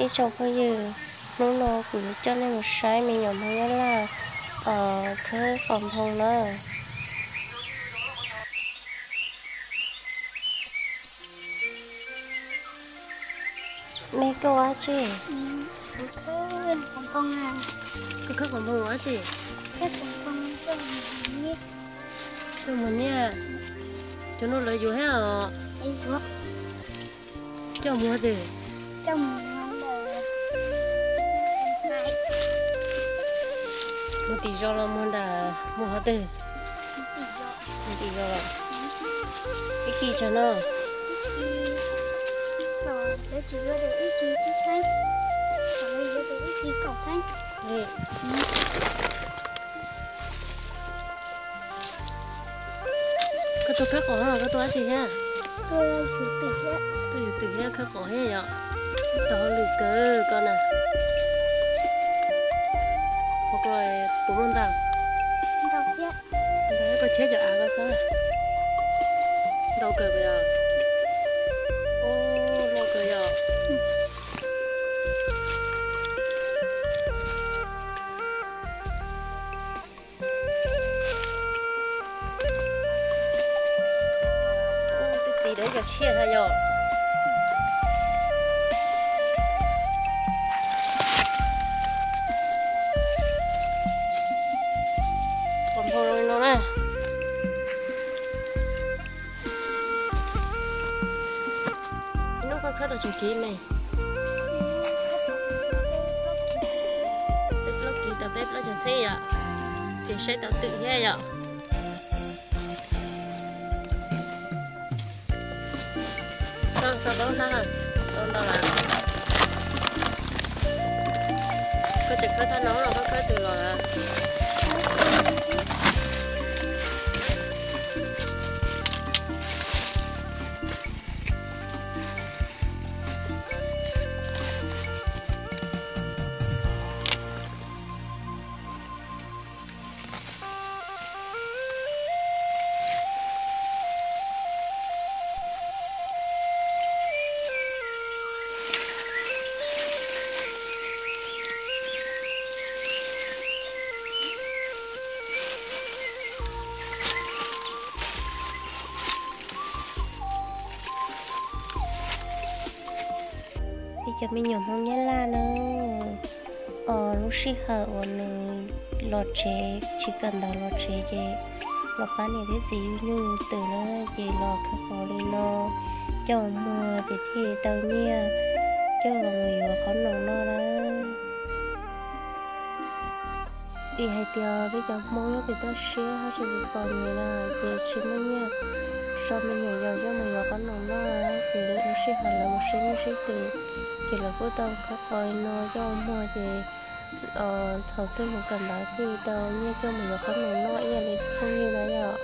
Ib tsoom phooj ywg, hnub no kuv yuav coj nej mus saib me nyuam Hmoob Nyab Laj khawb qos nphoo na. Me koj ua dab tsi? Koj khawb qos nphoo ua dab tsi? Coj mus niaj. Cov no lawv yuav thiab os. Coj mus ua twg? Mus tim zos los mus nram, mus qhov twg? Mus tim zos los? Ib kis tsawg no? Koj tuaj khawb qos los koj tuaj dab tsi thiab? Tuaj yuav twm thiab khawb qos thiab yom. Tau hauj lwm kawg koj na. Ua koj puas muaj ntau? Ntau thiab, koj cheb cov av koj xwb. Ntau kawg yom. Ub, loj kawg yom. Ub, twb txiv lawv cov tshiab thiab yom. Qos nphoo zoo li no na. Ib hnub koj khawb tau tsawg kiv me? Peb plaub kiv tau peb plaub caug txheeb yom. Ces saib tau twm thiab yom. Txhob txhob paub hnab, tau ntau lawm. Koj tseem khawb thaj no los koj khawb twg los lawm? Peb cov me nyuam Hmoob Nyab Laj na, os, lub sij hawm uas nws los tsev, tsis kawm ntawv los tsev ces los pab niam thiab txiv yug nyuj yug twm na, ces los khawb qos li no coj muag ces thiaj tau nyiaj coj los mus yuav qhob noom noj na. Vim hais tias peb cov Hmoob nyob pem toj siab tsis txom nyem na, ces tsis muaj nyiaj so me nyuam yaus coj mus yuav qhob noom noj, ces lub sij hawm lawv mus sib nyuj sib twm, ces lawv kuj tau khawb qos li no coj muag ces thaum twg mus kawm ntawv thiaj tau nyiaj coj mus yuav qhob noom noj ib yam li phooj ywg na yom.